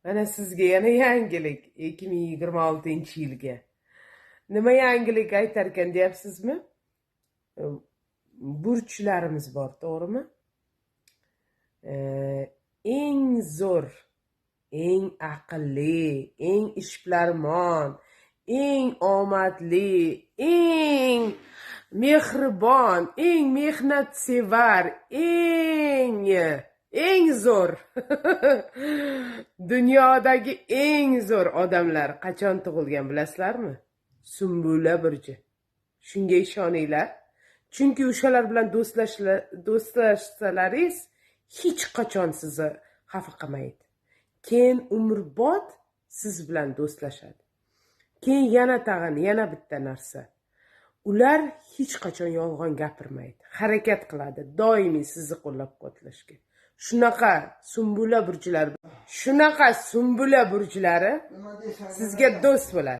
Mana sizga yana yangilik 2026-yilga. Nima yangilik aytarkan deyapsizmi? Burchlarimiz bor, to'g'rimi? Eng zo'r, eng aqlli, eng ishbilarmon, eng omadli, eng mehribon, eng mehnatsevar, eng zo'r, dunyodagi eng zo'r odamlar qachon tug'ilgan, bilasizlarmi? Sumbula burji. Shunga ishoninglar, chunki o'shalar bilan do'stlashsalaringiz, hech qachon sizni xafa qilmaydi, keyin umrbod siz bilan do'stlashadi. Keyin yana tag'in yana bitta narsa: ular hech qachon yolg'on gapirmaydi, harakat qiladi doimiy sizni qo'llab quvvatlashga. Shunaqa sumbula burjlari, shunaqa sumbula burjlari Nima deysan? sizga do'st bo'ladi.